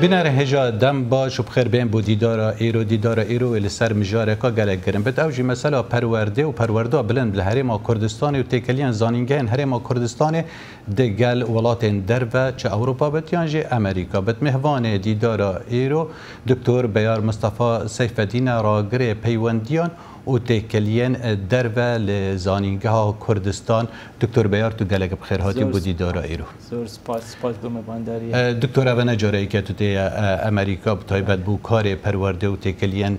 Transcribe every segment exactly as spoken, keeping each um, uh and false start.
Bînerên hêja, dem baş û bi xêr bên bo dîdara îro. Dîdara îro wê li ser mijareka gelek girin bit. Ew jî mesela perwerdê û perwerda bilind li Herêma Kurdistanê û têkiliyên zanîngehên Herêma Kurdistanê di gel welatên derve, çi Ewropa bit yan jî Amerîka bit. Mêvanê dîdara îro Doktor Beyar Mistefa Seyfedîn e, ragirê peywendiyan û têkiliyên derve li Zanîngeha Kurdistan. Doktor Beyar, tu gelek bi xêr hatî Zor bo dîdara îro. Zor spas, spas bo mevandariyê. E, Doktor, ev e ne careyek e tu tê, e, Amerîka, bi taybet bo karê perwerde û têkiliyên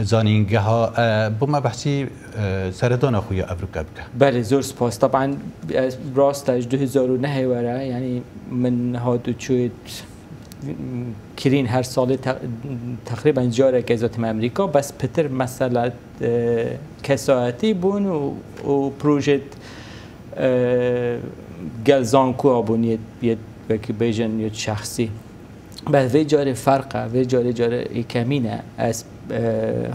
zanîngeha. E, bo me behsî, e, seredana xwe ya evroke bike. Belê, zor spas. Taban, e, rast e, ji du hezar û nehê were, yanî min hat û çûyê kirîn her salê te-, teqrîben careke ez hatime Amerîka, bes pitir mesela, e, kesayetî bûn û, û projeyê, e, gel zankoya bûn, yê, yê, wekî bêjin, yê şexsî. Bes vê carê ferq e, vê carê carê kemîn e. Ez, e,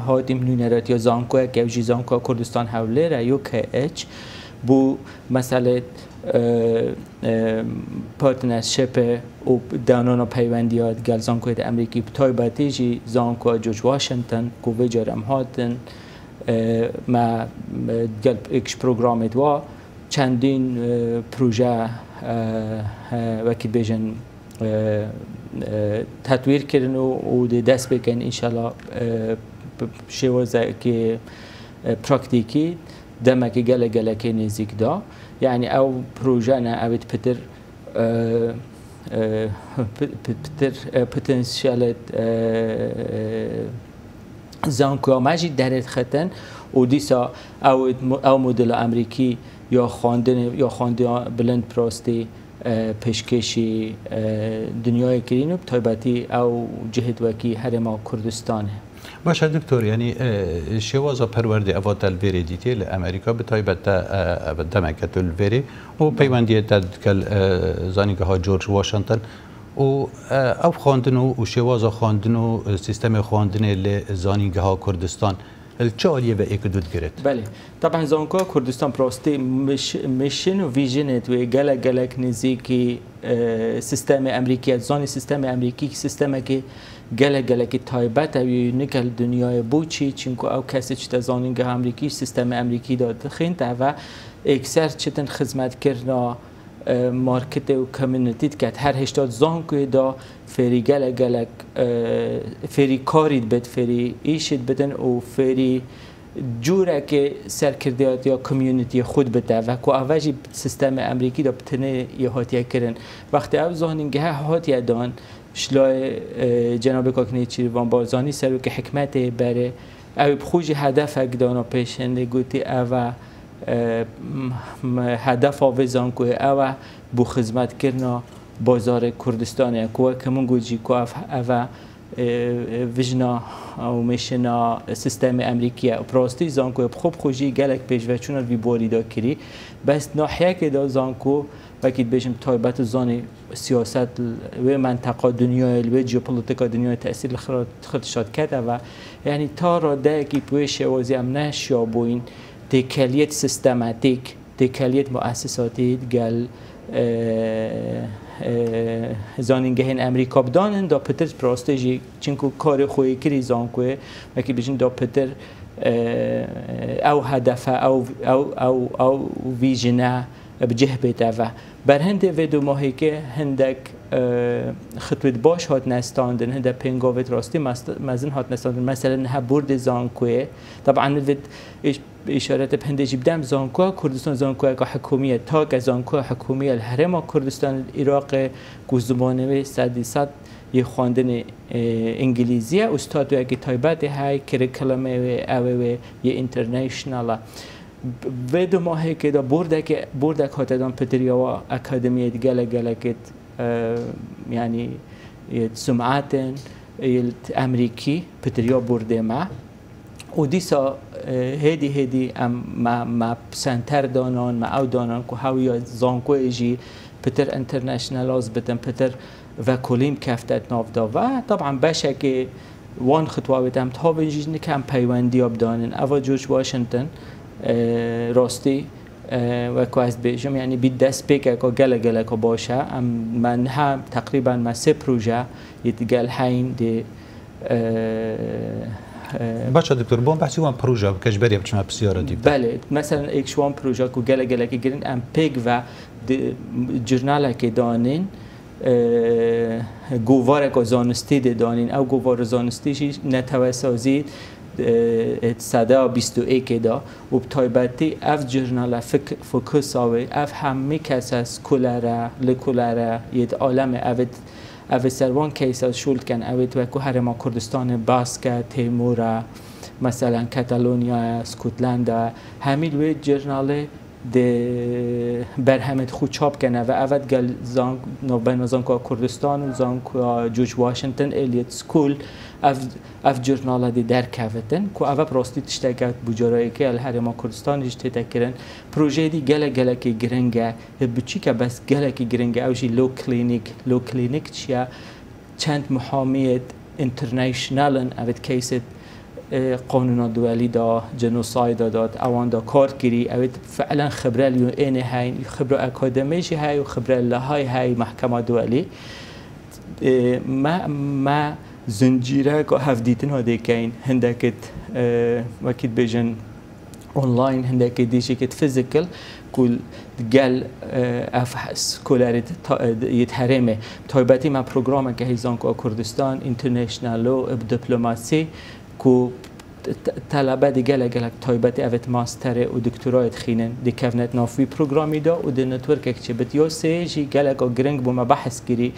hatîm nûneratiya zankoyek, ew jî Zankoya Kurdistan Hewlêr e, U K H, bo meselê, e, e, partnership û danana peywendiya gel zankoyê di Amerîkî, bi taybetî jî Zankoya George Washington, ku vê carê em hatin, e, me, me gel êk ji programê di wa çendîn, e, proje, e, e, wekî bêjin, e, e, tetwîr kirin û, û dê dest pê kin, înşallah, e, bi şêwazekî, e, praktîkî demekî gelek gelekê nêzîk da. Yanî ew proje ne, ew ê pitir, e, e, pi-, pi-, pitir, e, potansiyelê, e, zankoya me jî derê dixetin û dîsa ew, ew modela Amerîkî ya xwendinê, ya xwendiya bilind bi rastî, e, pêşkêşî, e, dinyayê kirîn û bi taybetî ew cihê wekî Herêma Kurdistanê. Baş e Doktor, yanî, e, şêwaza perwerdê eva te li vêrê dîtiye li Amerîka, bi taybet te, e, ev demeke tu li vêrê û peywendiyê te digel, e, zanîngeha George Washington û, e, ev xwendin û, û şêwaza xwendin û, e, sîstemê xwendinê li Zanîngeha Kurdistan, li çi aliyê ve êk û du digirit? Belê. Taban Zankoya Kurdistan bi rastî miş-, mission û visionê wê gelek, gelek nêzîkî, e, sîstemê Amerîkî ye. Zanî sîstemê Amerîkî sîstemekî gelek, gelekî taybet e, wî nike li dinyayê. Bo çî? Çimku ew kesê çite zanîngeha Amerîkî, sîstemê Amerîkî de dixîn, te eve êkser çitin xizmetkirina, e, marketê û community diket. Her hêşta zankoyê de fêrî gelek gelek, e, fêrî karî dibit, fêrî îşî dibitin û fêrî cûrekê serkirdeyatiya community xwe dibite ve ku eve jî sîstemê Amerîkî de bi tinê yê hatiye kirin. Wextê ev zanîngehe hatiye dan, ji layê, e, Cenabê Kak Nêçîrvan Barzanî, serokê hikûmetê berê, ew ê bi xwe jî hedefek dana pêş, hindê gotî, ev e, e, m-, m-, hedefa vê zankoyê ew e, bo xizmetkirina bazarê Kurdistanê ye, ku weke min got jî, ku ev, ev e, e, vijna û mêşina sîstemê Amerîkî ye. Bi rastî zankoyê bi xwe bi xwe jî gelek pêşveçûna li vî borî de kirî. Bes nahiyekê de zanko, wekî dibêjim, taybet û zanî siyaset li wê menteqa dinyayê, li wê jeopolitika dinyayê tesîr li xira-, xirtişat ket eve. Yanî ta radeyekî bi wê şêwazî em neşiyabûyîn têkeliyet sîstematîk, têkeliyet muesisatî digel, e, e, zanîngehên Amerîka bidanin, da pitir bi rastî jî, çimku karê xwe yê kirî zankoyê, wekî bijin da pitir, e, ew hedefe, ew, ew, ew, ew vîjine bi cih bête ve. Berhindê vê du mahêkê hindek, e, xitwêt baş hatine standin, hindek pêngavêt rastî mest-, mezin hatine standin. Meselen niha bordê zankoyê, taban min vê îş-, îşarete bi hindê jî bidem, Zankoya Kurdistan zankoyeka hikûmî ye, take zankoya hikûmî ye li Herêma Kurdistan li Iraqê, ku zimanê wê sedî sed yê xwendinê, e, îngilîzî ye û statuyekî taybetê heye, curriculumê wê, ew ê wê yê international e. Vê du mahêkê de bordekê, bordek hate dan pitir ya wa akademiyê di gelek gelekê, e, yanî, e, sum'etên, e, Amerîkî pitir ya bordê me. Û dîsa, e, hêdî hêdî em me, me senter danan, me ew danan ku hewiya zankoyê jî pitir internationalize bitin, pitir vekolîn kefte di nav de. Ve taban beşekê wan xitwawêt em dihavin jî nike em peywendiya bidanin. Eva George Washington, e, rastî E, wek ku ez dibêjim, yanî bî destpêkeka gelek geleka baş e. Em, me niha teqrîben me sê proje yê digel heyn dê, e, e, Baş e, doktor, bon behsî wan proje bike, ji ber ya biçime pisyara dî bide. Belê, mesela êk ji wan proje ku gelek gelekî girin, em pêk ve di, curnalekê danîn, e, govareka zanistî dê danîn. Ew govara zanistî jî netewesazî, e, e, seda bîst û êkê de û bi taybetî ev curnale fik-, fokusa wê, ev hemî kese skolere, li kolere yê di alemê ev ê, ev ê ser wan case şûl dikin, ew ê wekû Herêma Kurdistanê, Baske, Têmûre, meselen Katalonyaya, Scotlandaya, hemî li wê curnalê di berhemê xwe çap kene ve evet gel zank-, navbeyna Zankoya Kurdistan û Zankoya George Washington Eliot School ev, ev curnala dê derkevitin ku eve bi rastî tişteke bucarayeke li Herêma Kurdistan jî tête kirin. Projeyê dî gelek gelekî giring e, hê biçîk e bes gelekî giring e, ew jî Law Clinic. Law Clinic çi ye? Çend muhamiyêt international in, evet, case-êt, e, qanûna duwelî da, genocide da, ewan da kar kirî, evet, fiilen xibre li ênê hey, xibra akademî jî hey û xibra lehayî hey mehkema duwelî. E, me, me zincîreka hevdîtina dê keyin, hindekit, e, wekî dibêjin, online, hindekê dî jî kit physical, ku gel, e, ev s-, kolerê ta-, e, yê herêmê. Taybetî me programeke hîzanko Kurdistan International Law, e, bi diplomasî, ku t-, t-, telebe di gelek gelek taybetî evet masterê û doktorayê dixînin, dikevnet nav wî programî de û di networkek çi bit. Yo sê jî geleka giring bû me behs kirî.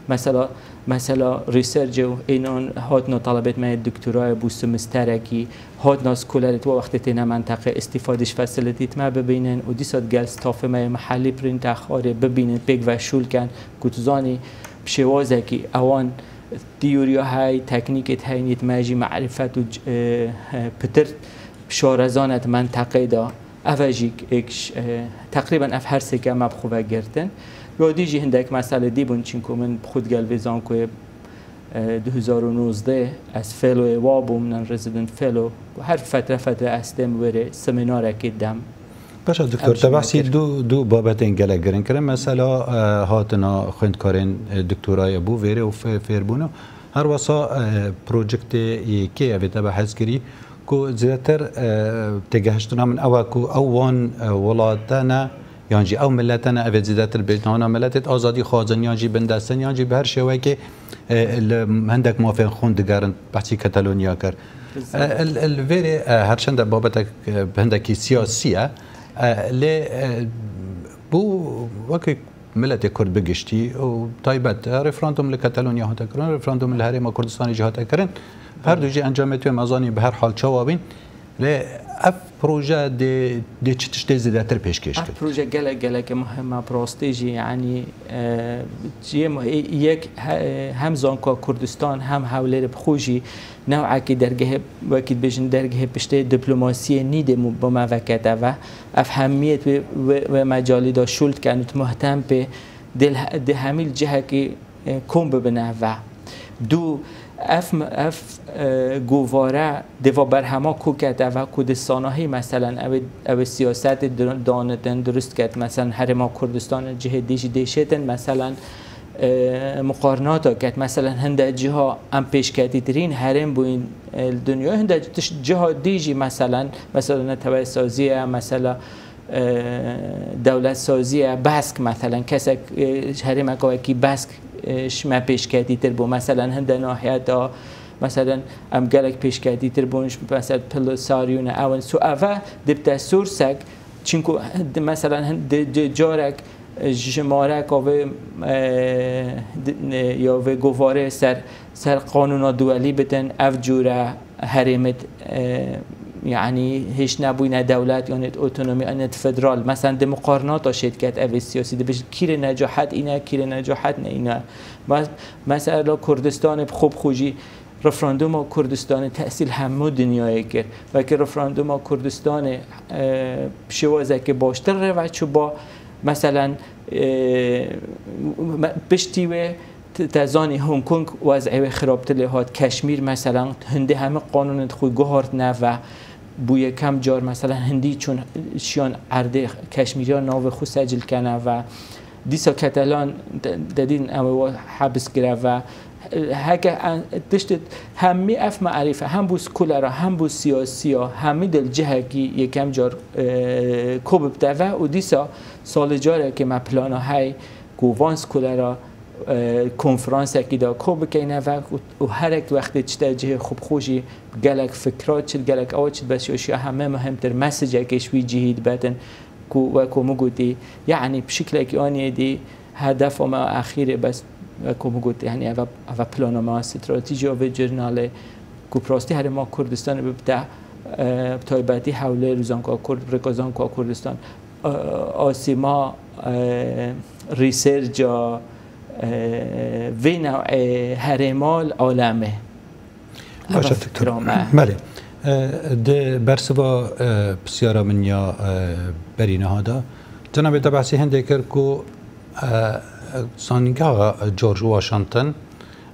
Mesela, mesela research û înan hatina talebêt me yê doktorayê bû semesterekî, hatina skolerê tu wextê têne menteqê, îstîfade ji facility me bibînin û dîsa digel staffê me yê mehellî print texarê bibînin, pêk ve şûl ken ku tu zanî bi şêwazekî ewan teoriya hey, teknîkêt hey nît me jî merîfet û c-, e, e, pitir şarezanet menteqê de. Ev e jî êk ş-, e, teqrîben ev her sêke me bi xwe ve girtin. Yo dî jî hindek mesele dî bûn, çinku min bi xwe digel vê zankoyê, e, du hezar û nozdeh ez felloyê wa bûm, non-resident fellow. Her fetre fetre ez têm wêrê semînarekê dem. Baş e, doktor, te behsî du, du babetên gelek giring kirin. Mesela, e, hatina xwendkarên, e, doktorayê bû vêrê û fê-, fêrbûn û her wesa, e, projektê yê kê evê te behs kirî, ku zêdetir, e, têgehiştina min ew e ku ew wan, e, welate ne, yan jî ew milete ne, evê zêdetir bêjin wana miletêt azadî xwazin, yan jî bindestin, yan jî bi her şêwekê, e, li hindek mafên xwûn digerin, behsî Katalonîya kir. E, li, li vêrê, e, her çende babetek, e, hindekî siyasî ye, e, lê, e, bû wekî miletê Kurd bi giştî û taybet, e, referandum li Katalonîya hate kirin, referandum li Herêma Kurdistanê jî hate kirin. Her du jî encamê tu em azanî bi her hal çawa bîn. Lê ev proje dê, dê çi tiştê zêdetir pêşkêş kir? Ev proje gelek, gelek muhim e, bi rastî jî, yanî, e, cihê mu-, yek he-, hem Zankoya Kurdistan, hem Hewlêrê bi xwe jî newekî dergehê, wekî dibêjin dergehê piştê diplomasiyê nî dê mu-, bi me vekete ve. Ev hemiyet wê, wê, wê mecalî de şûl dikin û tu muhtem pê dê li he-, dê hemî li cihekî, e, kom bibine ve. Du, ev, ev, e, govare dê va berhema ku kete ve ku di sanahî, meselen, ew ê, ew ê siyasetê dir-, danitin, dirust ket, meselen, Herêma Kurdistanê cihê dî jî dêşêtin, meselen, e, muqarnata ket, meselen, hinde ciha em pêşketîtirîn herêm bûyîn, e, li dinyayê, hinde tiş-, ciha dî jî, meselen, mesela netewesazî ye, mesela, e, dewletsazî ye, Bask, meselen, kesek, e, herêmeka wekî Bask, e, ji me pêşketîtir bû. Meselen, hinde nahiyeta, meselen, em gelek pêşketîtir bûn, ji, mesel, Polisario ne, ew in. So, eve dibte sorsek, çinku di, meselen, hin-, di, di carek, e, jimareka vê, e, di, ne, ya vê govarê ser, ser qanûna duwelî bidin, ev cûre herêmêt, e, yanî hêj nebûyne dewlet, yanî otonomî, yanî federal. Meselen, di muqarnata şêdiket evê siyasî, dibêjin kîrê necahet îne, kîrê necahet ne îne. Me-, mesela Kurdistanê bi xwe bi xwe jî, referanduma Kurdistanê tesîr hemû dinyayê kir. Wekî referanduma Kurdistanê, e, bi şêwazekê baştir rê ve çûba, meselen, e, me-, piştî wê T-, te zanî Hong Kong wez'ê wê xirabtir lê hat. Keşmîr, meselen, hindê hemî qanûnên xwe guhart neve. Bû yekem car, mesela, hindî çûn, şiyan erdê Keşmîriya navê xwe secil kene ve dîsa Ketelan de-, dedîn ew ê hebs kire ve heke en-, tiştê hemî ev me'rîfe hem bû skolera hem bû siyasiya hemî dil cihekî yekem car, e, ko bibte ve û dîsa salê carekê me plana hey ku van skolera, e, konferansekî de ko bikeyne ve û, û herek wextê çite cihê xwe bi xwe jî gelek fikra çi, gelek ewa çi, bes ya şiya heme muhimtir mesajekê ji wî cihî dibetin ku weko min gotî, yani bi şiklekî aniyê dî hedefa me axîrê bes weko min gotî, yani eve, eve plana me, stratejiya vê curnalê ku bi rastî herêma Kurdistanê bibte, e, bi taybetî Hewlêr û Zanka Kurd, rêka Zanka Kurdistan, e, asîma, e, researcha, e, vê newê herêma li alemê. Baş e, Doktor. Belê. E, di bersiva, e, pisyara min ya, e, berî niha de, cenabê te behsî hindê kir ku, e, zanîngeha George Washington,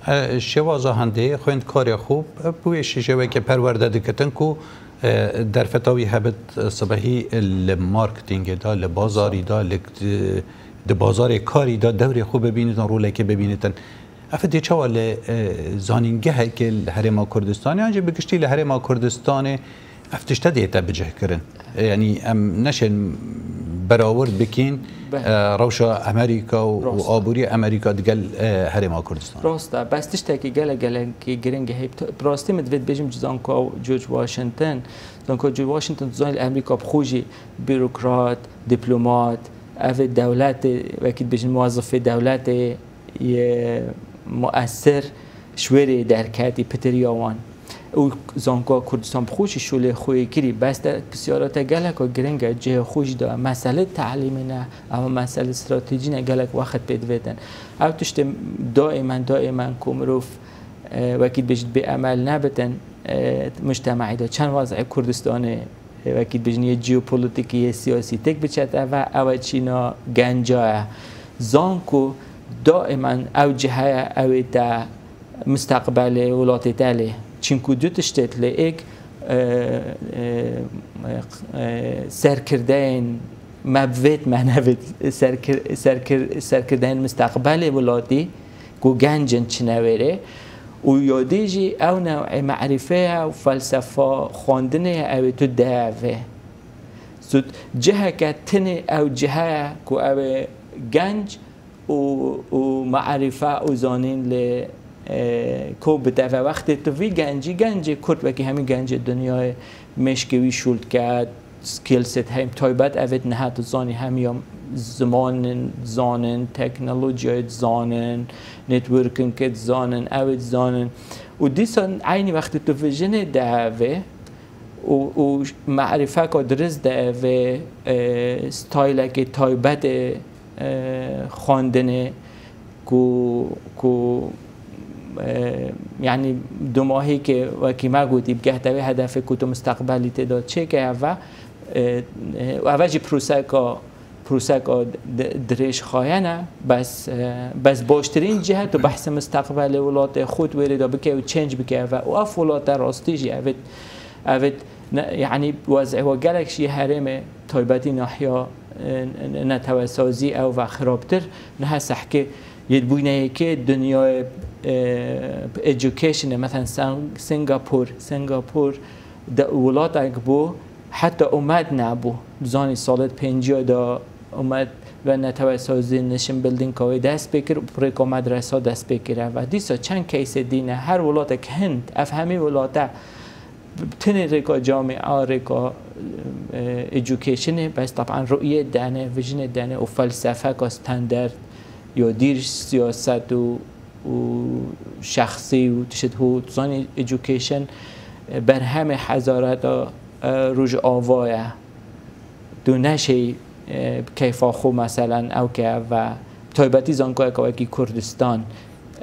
e, şêwaza hindê xwendkarê xwe bi wê şêwekê perwerde dikitin ku, e, derfeta wî hebit sibehî li marketingê de, li bazarî de, li, di bazarê karî de dewrê xwe bibînitin, rolekê bibînitin. Ev dê çawa li, e, zanîngehekê li Herêma Kurdistanê, yan jî bi giştî li Herêma Kurdistanê ev tişte dê te bicihkirin? E, yanî em neşên berawird bikîn, Be- e, rewşa Amerîka û, û Rast e. aborî Amerîka digel, e, Herêma Kurdistan. Rast e. Bes tiştekî gelek gelekî giring e. Heyb, bi rastî min divê dibêjim zanka George Washington. Zanka George Washington, tu zanî li Amerîka bi xwe jî bürokrat, diplomat, ev ê dewletê, wekî dibêjin muwezifê dewletê, yê muesir ji wê rê derketî pitiriya wan. Û zanka Kurdistan bi xwe jî şolê xwe yê kirî. Bes te pisyara te geleka giring e, cihê xwe jî da. Mesele te'lîmê ne, ew mesele stratejî ne, gelek wext pê divêtin. Ew tiştê daîmen, daîmen ku mirov, e, wekî dibêjin bê emel nebitin, e, mujtemaî de çend wez'ê Kurdistanê, e, wekî dibêjin yê jeopolîtîkî, yê siyasî têk biçet eve, ew e çîna genca ye. Zanko daîmen ew ciheye, ew ê te mustaqbelê welatê te lê. Çinku du tiştê lê êk, e, e, e, serkirdeyên me bivêt, me nevêt, serkir-, serkir-, serkirdeyên mustaqbelê welatî ku genc in çine wê rê. Û ya dî jî ew new'ê me'rîfeya û felsefa xwendinê ye, ew ê tu deve. Zû ciheke tinê ew cihe ye ku ew ê genc û, û me'rîfe û zanîn lê, e, ko bide ve. Wextê tu vî gencî, gencê Kurd wekî hemî gencê dinyayê mêşkê wî şûl dike, skill set heyî taybet ev ê niha tu zanî hemiya zimanên zanin, teknolojiyayê zanin, networkingê zanin, ew ê zanin. Û dîsa eynî wextê tu vê jinê de vê û, û merîfeka dirist de vê, e, stylekê taybet ê, e, xwendinê ku, ku, e, yanî dumahîkê wekî me gotî bigehte wê hedefê ku tu mustaqbelî tê de çêke eve, e, e, eve jî proseka, proseka di-, dirêj xaye ne, bes, e, bes baştirîn cih e tu behsê mustaqbelê welatê xwe di wê rê de bike û change bike eve. Û ev welate rastî jî evê, evê ne, yanî wez'ê we gelek jî herêmê taybetî nahiya, e, netewesazî ew ve xirabtir. Niha sehkê yê bûyne yekê dinyayê, e, educationê, mesela Sing-, Singapore, Singapore de welatek bû, heta umed nebû. Zanî salê pêncî de umed ve netewesazî nation building ka wê dest pê kir û rêka medresa dest pê kir. Eve dîsa çend case dî ne, her welatek Hind, ev hemî welate tenê rêka camîa, rêka, e, educationê, bes taban ru'yê dene, visionê dene û felsefeka standard ya dîr siyaset û, û şexsî û tişt hû, tu zanî education, e, berhemê hezareta, e, Rojava ye. Tu neşêy, e, bi keyfa xwe, meselen, ew ke ve taybetî zankoyeke wekî Kurdistan,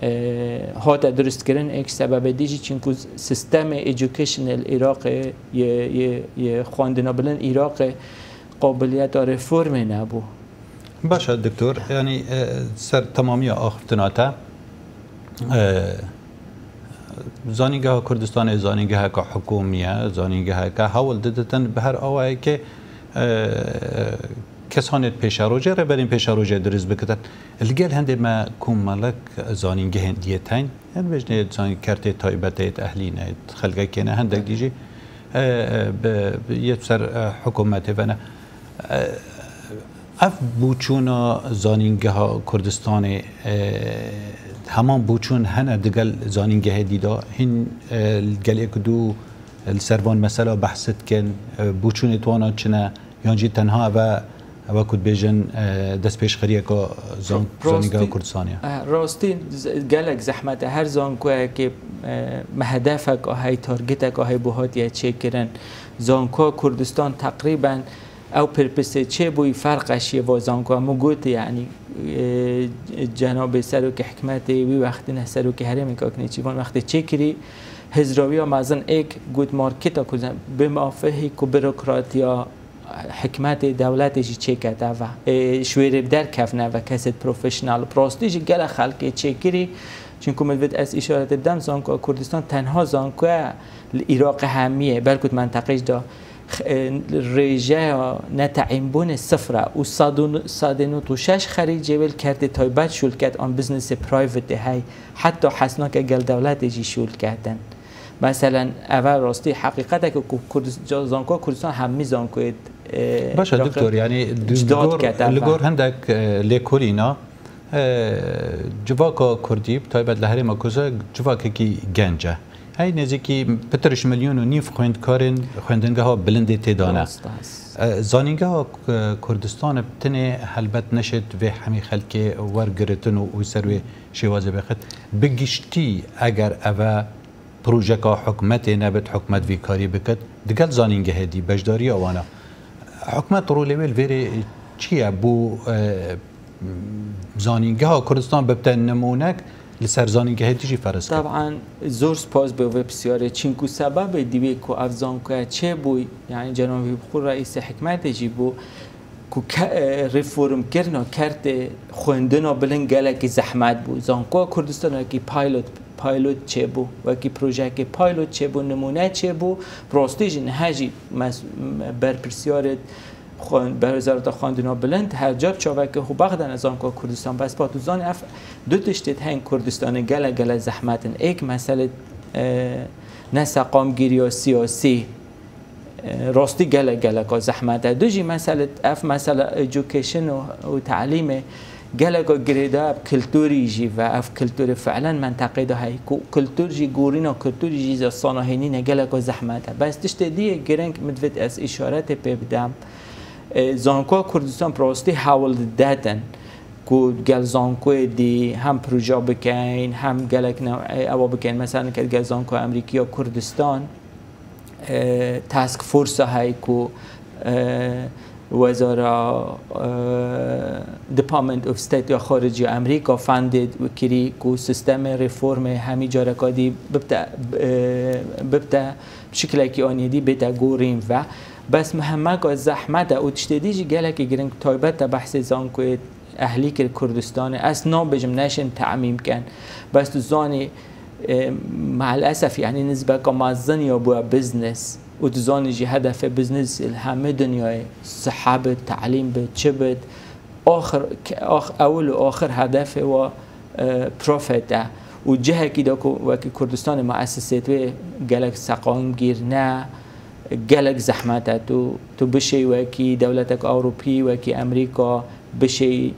e, hate dirustkirin, êk sebebê dî jî çinku sistemê educational Iraqê, yê, yê, yê xwendina bilind Iraqê qabiliyeta reformê nebû. Baş e, Doktor. Yanî, e, ser temamiya axiftina te, e, Zanîngeha Kurdistanê zanîngeheke hikûmî ye, zanîngeheke hewl diditin bi her awayekê, e, kesanê pêşerojê, rêberên pêşerojê dirist bikitin. Li gel hindê me komelek zanîngehên diyê tên, yani bêjinê zanî-, kertê taybet ê, ehlî ne, xelkekê ne, hindek dî jî, e, e, bi, bi yê ser, e, hikûmetê ve ne. E, Ev boçûna zanîngeha Kurdistanê, e, heman boçûn hene digel zanîngehê dî de? Hîn, e, gelê ku dû li ser van mesela behs dikin, e, boçûnê wana çi ne? Yan jî tenha ev e, ew e ku dibêjin, e, destpêşxeriyeka zan-, Rastî, zanîngeha Kurdistanê ye? E, rastî z-, gelek zehmet e. Her zankoyekê, e, me hedefeka hey, targeteka hey bo hatiye çêkirin. Zankoya Kurdistan teqrîben ew purpose çêbûyî, ferqe şiyê va zankoya min got, yanî, e, cenabê serokê hikûmetê wî wextî ne serokê herêmê Kak Nêçîrvan wextê çêkirî, hizrawiya mezin êk got marketa ku bi mafihî ku burokratiya hikûmetê, dewletê jî çêkete ve. E, ji wê rê derkevne ve, kesêt profesyonel. Bi rastî jî gelek xelkê çêkirî. Çunku min vit ez îşaretê bidem, zankoya Kurdistan tenha zankoya li Iraqê hemiyê, belkû di menteqê jî de, e, rêjeya neteyînbûnê sifir e û sed û, sed û nod û şeş xerîcê wê li kertê taybet şûl ket an biznesê private hey, heta hesnake gel dewletê jî şûl ketin. Meselen, ev e rastî heqîqeteke ku Kurdis-, ca-, zankoya Kurdistan hemî zankoyê, e, Baş e, Iraqê doktor, yanî di, li cida gor, dikete li ve. Gor hindek, e, lêkolîna, e, civaka Kurdî, bi taybet li herêma Kurdistanê civakekî genc e. Hey nêzîkî pitir ji milyon û nîv xwendkarên xwendingeha bilindê tê de ne. Rast, rast. E, zanîngeha, e, Kurdistanê bi tenê helbet neşêt vê hemî xelkê wergiritin û, û ser wê şêwazê bixit. Bi giştî eger ev e projeka hikûmetê nebit, hikûmet vî karî bikit, digel zanîngehê dî beşdariya wan e. Hikûmet rolê wê li vêrê çi ye? Bo, e, zanîngeha Kurdistan bibte nimûnek, li ser zanîngehê dî jî ferz kir. Taban, zor spas bi vê pisyarê, çinku sebebê dî wê ku ev zankoya çêbûy, yanî cenabê xwe reîsê hikûmetê jî bû, ku ke-, e, reformkirina kertê xwendina bilind gelekî zehmet bû. Zankoya Kurdistan wekî pilot, pilot çêbû, wekî projeyekê pilot çêbû, nimûne çêbû. Bi rastî jî niha jî mes-, berpirsiyarê xwen-, ber wezareta xwendina bilind her car çavekê xwe bexdene Zankoya Kurdistan. Bes pat û zanî ev du tiştê heyên Kurdistanê gelek gelek zehmet in. Êk mesele, e, neseqamgiriya siyasî, e, rastî gelek geleka zehmet e. Du jî mesele, ev mesela education û, û telîmê geleka girêdayî ev kulturî jî ve, ev kulturê fiilen menteqê de heye, ku kultur jî, gorîna kulturî jî zastana hênî ne, geleka zehmet e. Bes tiştê dî yê giring min divêt ez îşaretê pê bidem. E, Zankoya Kurdistan bi rastî hewl didetin ku gel zankoyê dî hem proje bikeyn, hem gelek new'ê ewa bikeyn. Mesela, nika gel Zankoya Amerîkî ya Kurdistan, e, task force heye ku, e, wezara, e, Department of State ya Xariciya Amerîka funded kirî ku sistemê reformê hemî careka dî bibte, e, bibte şiklekî anî dî bête gorîn ve. Bes mihemeka zehmet e û tiştê dî jî gelekî giring, taybet e behsê zankoyê ehlî kir Kurdistanê. Ez nabêjim neşên temîm ken. Bes tu zanî, e, maalesef, yanî nizbeka mezin ya bûye biznes. Û tu zanî jî hedefê biznes li hemê dinyayê, siha bit, telîm bit, çi bit, axir, ax-, ewil û axir hedefê wa, e, profit e. Û cihekî de ku wekî Kurdistanê muesesêt wê gelek seqamgîr ne, gelek zehmet e. Tu, tu bişêy wekî dewletek Ewropî, wekî Amerîka, bişêy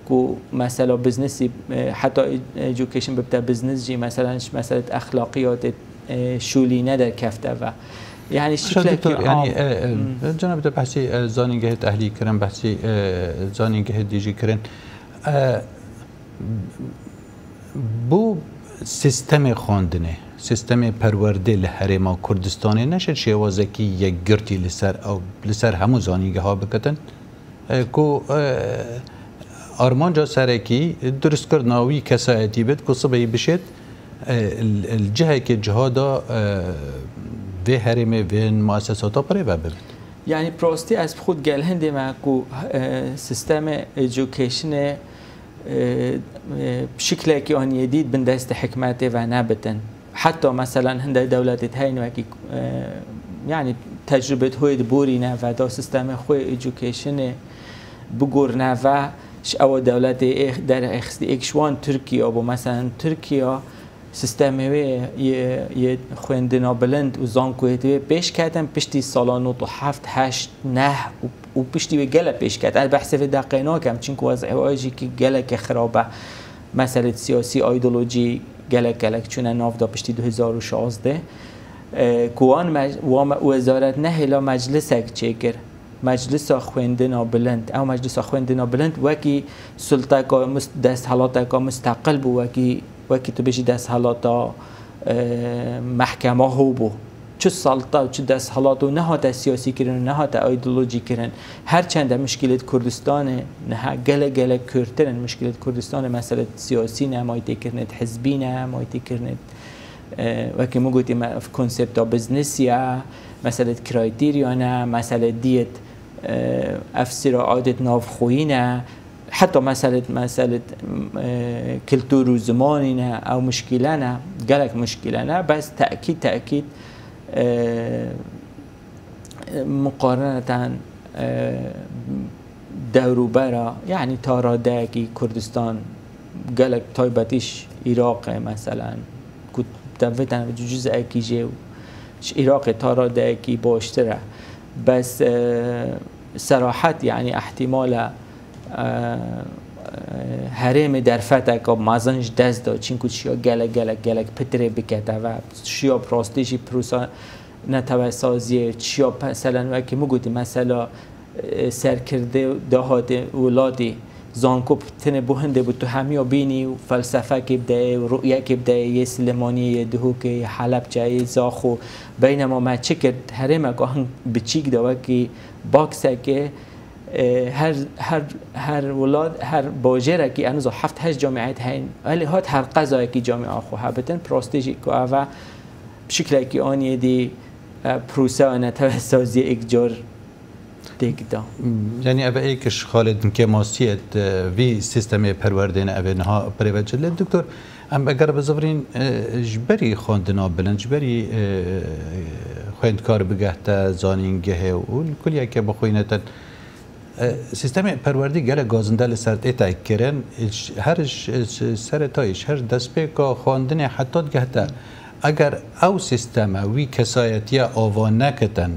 ku mesela biznesî, e, heta education bibte biznes jî, mesela ji meselet exlaqiyatê, e, şûlî ne derkefte ve. Yani şiklekî doktor, yani, am-, e, e, hmm. Cenabê te behsî, e, zanîngehê tehlî kirin, behsî, e, zanîngehê dî jî kirin. E, Bo sistemê xwendinê, sistemê perwerdê li Herêma Kurdistanê neşêt şêwazekî yekgirtî li ser ew, li ser hemû zanîngeha bikitin, e, ku, e, armanca serekî dirustkirina wî kesayetî bit ku sibehî bişêt, e, li, li cihekê ciha de, e, vê herêmê, vê muesesata bi rê ve bibit. Yanî, bi rastî ez bi xwe digel hindê me ku, e, sistemê educationê, e, e, bi şiklekî anî yê dî di bin destê hikûmetê ve nebitin. Heta meselen hindek dewletê heyne wekî, e, yanî tecrûbê xwe di borîne ve da sistemê xwe educationê bigorine ve ji ewa dewletê ê derexistî êk ji wan Tirkiye bû. Meselen Tirkiye sistemê wê yê, yê xwendina bilind û zankoyê wê pêş ketin piştî sala nod û heft, heşt, neh û, û piştî wê gelek pêş ket. Ez behsê vê deqê nakem, çunku wezî wê jî ki gelekê xirab e. Meselê siyasî, îdeolojî gelek gelek çûne nav da piştî du hezar û şazdeh. E, ku wan me-, wa me-, wezaret nehêla meclisek çêkir. Meclisa xwendina bilind. Ew meclisa xwendina bilind wekî sulteka mus-, desthilateka musteqil bû, wekî, wekî tu bêjî desthilata, e, mehkema ho bû. Çi salta û çi desthilat û nehate siyasî kirin û nehate îdeolojî kirin. Her çende muşkilêt Kurdistanê niha gelek gelek kûrtir in. Muşkilêt Kurdistanê meselêt siyasî ne, mayî têkirinêt hizbî ne, mayî têkirinêt, e, wekî min gotî me, ev konsepta biznesiya, meselêt kraytîriya ne, meselêt diyêt, e, ev siraatêt navxweyî ne. Heta meselêt, meselêt, e, kultur û zimanî ne, ew muşkîle ne, gelek muşkîle ne, bes tekîd, tekîd, e, muqareneten, e, dewrûbera, yanî ta radeyekî Kurdistan, gelek taybetî ji Iraqê, meselen, ku te vê tene cuzekî jê û ji Iraqê ta radeyekî baştir e. Bes, e, serahet, yanî ihtimala, e, herêmê derfeteka mezin ji dest da, çinku çiya gelek, gelek, gelek pitirê bikete ve, çiya bi rastî jî pirosa netewesaziyê, çiya pe-, selen wekî min gotî, mesela, e, serkirdê dahatê welatî, zanko tenê bo hindê bo tu hemiya bînî û felsefekê bideyê û rûyekê bideyê yê Silêmaniyê, yê Duhokê, yê Helebçeyê, yê Zaxo. Beynema me çi kir, herêmeka hin biçîk de wekî baksekê, e, her, her, her welat, her bajêrekî, eniza heft heşt camîet heyn. Elê hat her qezayekî camîa xwe hebitin. Bi rastî jî ku eve bi şiklekî aniyê dî, e, proseya netewesaziyê êk car têk da. Yanî ev êk ji xalê dinkê masiyet, e, vî sîstemê perwerdê ne, ev ê niha pirê ve cilê. Doktor, em eger bizivirîn, e, ji berî xwendina bilind, ji berî, e, xwendkar bigehte zanîngehê û li kuliyeke bixwînetin, e, sîstemê perwerdî gelek gazinde li ser tê tê kirin, ji, her ji, ji seretayê, ji her destpêka xwendinê heta digehte. Eger ew sîsteme wî kesayetiye ava nekitin,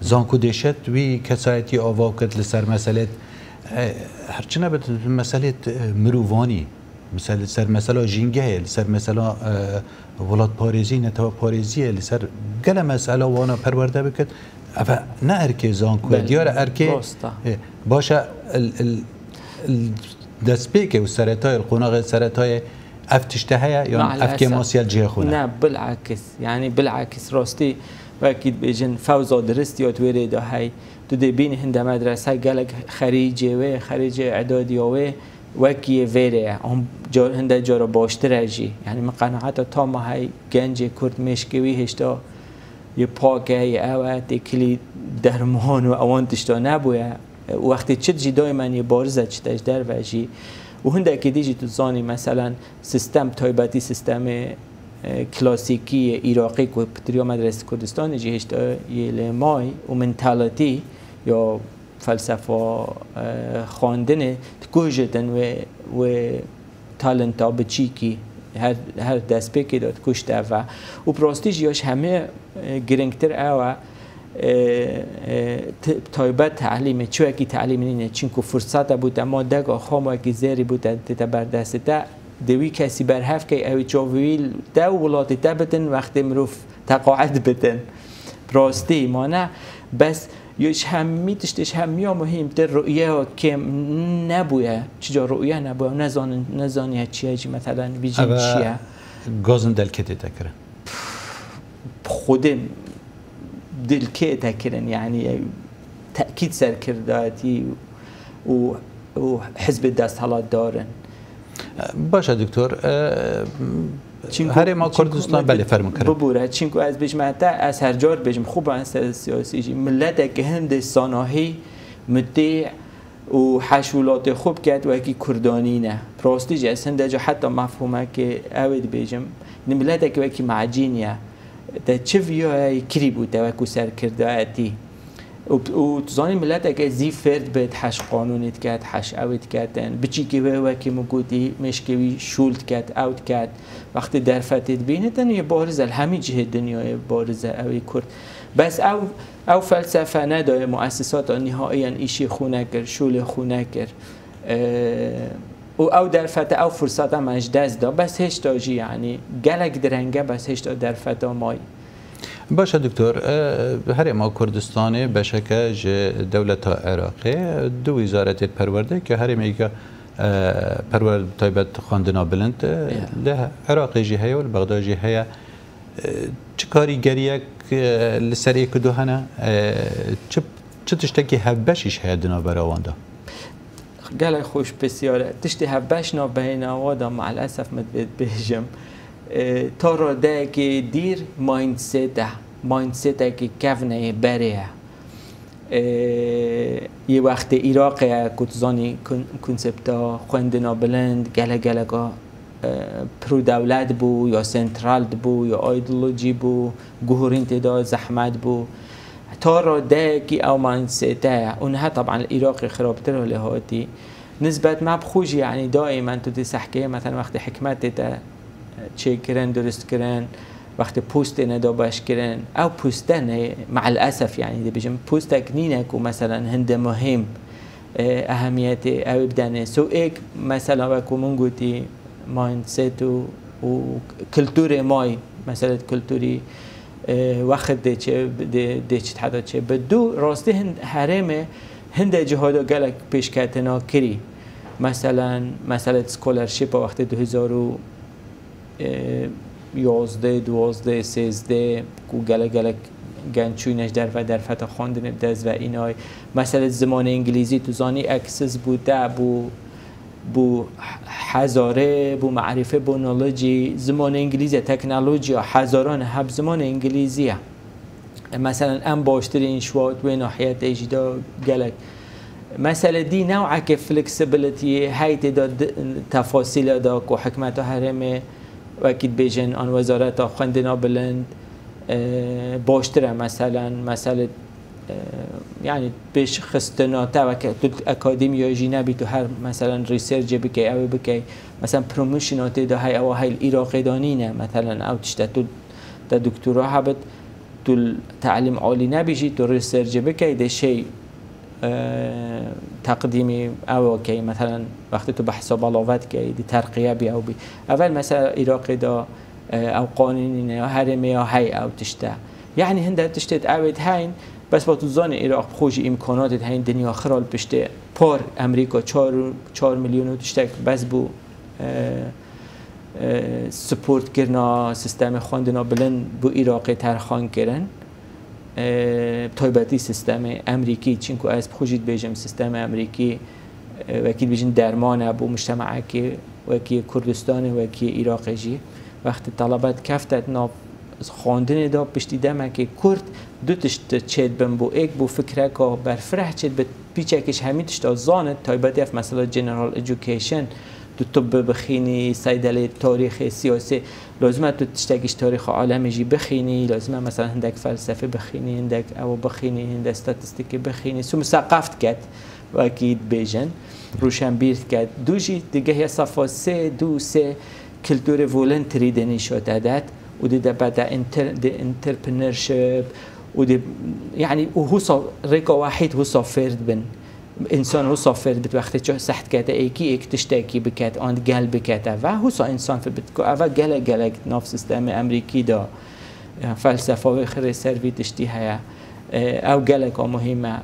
zanko dê şet wî kesayetî ava kit li ser meselêt, e, her çi nebit meselêt, e, mirovanî, misel-, li ser mesela jîngehê, li ser mesela, e, welatparêzî, neteweparêziyê, li ser gele mesela wana perwerde bikit. Ev ne erkê zanko ye, Belê, diyar e erkê, rast e. E, baş e, il, il, il destpêkê û seretayê, li qonaxê seretayê ev tişte heye, yan ev Maalesef. Kêmasiya cihê xwe ne? Ne, bilakis. Yanî bilakis rastî wekî dibêjin fewza dirist ya di wê rê de hey. Tu dê bînî hinde medrese gelek xerîcê wê, xerîcê edadiya wê wekî yê vêrê ye. An car, hinde cara baştir e jî. Yanî min qenaeta tam a hey gencê Kurd mêşkê wî hêşta yê pak e, yê ew e, têkilî derman û ewan tişta nebûye. Û wextê çit jî daymen yê bariz e, çite ji derve jî. Û hindekî dî jî tu zanî, meselen, sistem taybetî, sistemê, e, klasîkî yê Iraqî ku pitiriya Medresê Kurdistanê jî hêşta yê lêmay û mentality ya felsefa, e, xwendinê dikujîtin wê, wê talenta biçîkî her, her destpêkê de dikuşte ve. Û bi rastî jî ya ji hemê, e, girîngtir ew e, e, e, t-, taybet telîmê, çi wekî telîmê nîne. Çinku firsete bû te ma dega xwe ma wekî zêrî bû te, tê te berdestê te, dê wî kesî berhev key, ew ê çavê wî te û welatê te bitin, wextê mirov teqaet bitin. Bi rastî mane, bes Yo, ji hemî tiştê, ji hemiya muhîmtir rûyeya kêm nebûye. Çica rûye nebûye, nezanin, nezaniye çi ye jî, meselen, vî jî Eve çi ye? Gazin delketê te kirin. Xwedê dilkê te kirin, yanî tekîd ser kirdayetî û, û hizbê desthilatdar in. Baş e, doktor. E, Çinku, Herêma çinku Kurdistan, me belê, fermin kirin. Bibûre, çinku ez bêjim, heta ez her car bêjim, xwe ben ser siyasî jî, mileteke hindê sanahî, mutî û heş welatê xwe biket wekî Kurdanî ne. Rastî jî ez hinde ca heta mefhûmekê ew ê dibêjim. Miletekî wekî macîn ye. Te çi viya ye kirî bû te wekû serkirdayetî? Û, û tu zanî mileteke zî fêr dibe, heş qanûnê diket, heş ewê diketin. Biçîkê wê wekî min gotî, mêşkê wî şûl diket, ew diket. Wextê derfetê dibîne, tenê bariz e, li hemî cihê dinyayê bariz e, ew ê Kurd. Bes ew, ew felsefe nedaye muessisata nihaiyen îşê xwe nekir, şûlê xwe nekir. Û ew derfete, ew firseta me ji dest da. Bes hêşta jî, yanî gelek direng e, bes hêşta derfeta may. Baş e, Doktor, e, Herêma Kurdistanê beşeke ji dewleta Iraqê, du wîzaretê perwerdê, ke herêmê yeke, e, perwer-, taybet xwendina bilind, e, Ya. li Iraqê jî heye û li Bexda jî heye. E, çi karîgeriyek, e, li ser êk û du hene? E, çi, çi tiştekî hevbeş îş heye di navbera wan de? Gelek xweş pisyar e. Tiştê hevbeş navbeyna wa de, maalesef min divê bêjim. E, ta radeyekê dîr mindset e. Mindsetekî kevneyê berê ye. E, yê wextê Iraqê ye, ku tu zanî kon-, konsepta xwendina bilind, gelek geleka, e, pro-dewlet bû, ya central bû, ya ideolojî bû, guhurîn tê de zehmet bû. Ta radeyekî ew mindset e. Û niha, teban, li Iraqê xirabtir lê hatî. Nisbet me bi xwe jî, yanî daîmen tu dê sehkeye, mesela, wextê hikmetê te çêkirin, durustkirin, wextê postê ne dabeşkirin, ew poste ne, me'el esef, yanî dibêjim, postek nîne ku, meselen, hinde muhîm, e, ehemiyetê ew bidene. So êk, mesela, wek ku min gotî, mindset û, û kulturê may, meselet kulturî, e, wext dê çê, dê, dê çi heta çê. Bi du, rastî hin-, herêmê hinde cihada gelek pêşketina kirî. Meselen, meselet scholarship-a wextê du hezar û, e, yazdeh, duwazdeh, sêzdeh, ku gelek, gelek genç çûyne ji derve derfeta xwendinê bi dest ve înay. Meselê zimanê îngilîzî, tu zanî, access bû te, bû, bû hezarê, bû marîfe, bû knowledge. Zimanê îngilîzî, teknolojiya hezaran heb zimanê îngilîzî ye. Meselen, em baştirîn şwat wê nahiyetê jî de gelek. Mesele dî new'eke flexibility hey tê de di-, tefasîle de ku hikmeta herêmê wekî dibêjin an wezareta xwendina bilind, e, baştir e, meselen, mesele, e, yanî pêşxistina te weke tu akademiya jî nebî, tu her, meselen, researchê bikey, ew ê bikey. Meselen, promotiona tê de hey, ewa hey li Iraqê de nîne, meselen, ew tişte tu te doktora hebit, tu li telîm alî nebî jî, tu researchê bikey, dê şey, e, teqdîmî ew key, meselen, wextê tu behsa belavet key, di terqiye bî ew bî. Evel mesela Iraqê de, e, ew qanûnî ne ya herêmê ya hey ew tişte. Yanî hinde tiştê ew ê heyn, bes va tu zanî Iraq bi xwe jî îmkanatê heyîn, dinya xira li piştê par Amerîka çar, çar milyon û tiştek bes bû, e, e, support kirina sistemê xwendina bilind bo Iraqê terxan kirin. E, taybetî sistemê Amerîkî, çinku ez bi xwe jî dibêjim, sistemê Amerîkî, e, wekî dibêjin derman e bo mujtemaekê wekî Kurdistanê, wekî Iraqê jî. Wextê telebet keftet nav xwendinê de, piştî demekê kurt du tişt çêdibin bo êk, bo fikreka berfireh çêdibit, pîçekî ji hemî tişta zanit, taybetî ev mesela general education, tu tibbê bixînî, seydelê tarîxê, siyasê, lazim e tu tiştekî ji tarîxa alemê jî bixînî, lazim e mesela hindek felsefê bixînî, hindek ew bixînî, hindek statîstîkê bixînî, tu miseqef diket, wekî dibêjin, rûşenbîr diket. Du jî digehiye sefa sê, du sê kulturê voluntary de nîşa te det û di de bede inter-, di entrepreneurship û di, yanî, û husa rêka wahîd husa fêr dibin. Însan husa fêr dibit wextê çi seh dikete êkî êk tiştekî biket, an gel bikete ve, husa însan fêr bit ku eve gelek gelek nav sistemê Amerîkî de, ya, felsefa wê xirê ser vî tiştî heye. E, ew geleka muhîm e.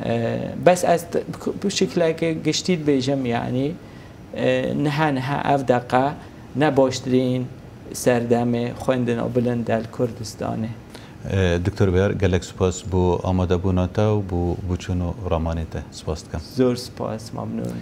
E, bes ez t-, bi şikleke giştî dibêjim, yanî, e, niha niha ev deqe ne baştirîn serdemê xwendina bilind e li Kurdistanê. E, Doktor Beyar, gelek spas bo amadebûna te û bo, bo çûn û ramanê te. Spas dikim. Zor spas, memnûn.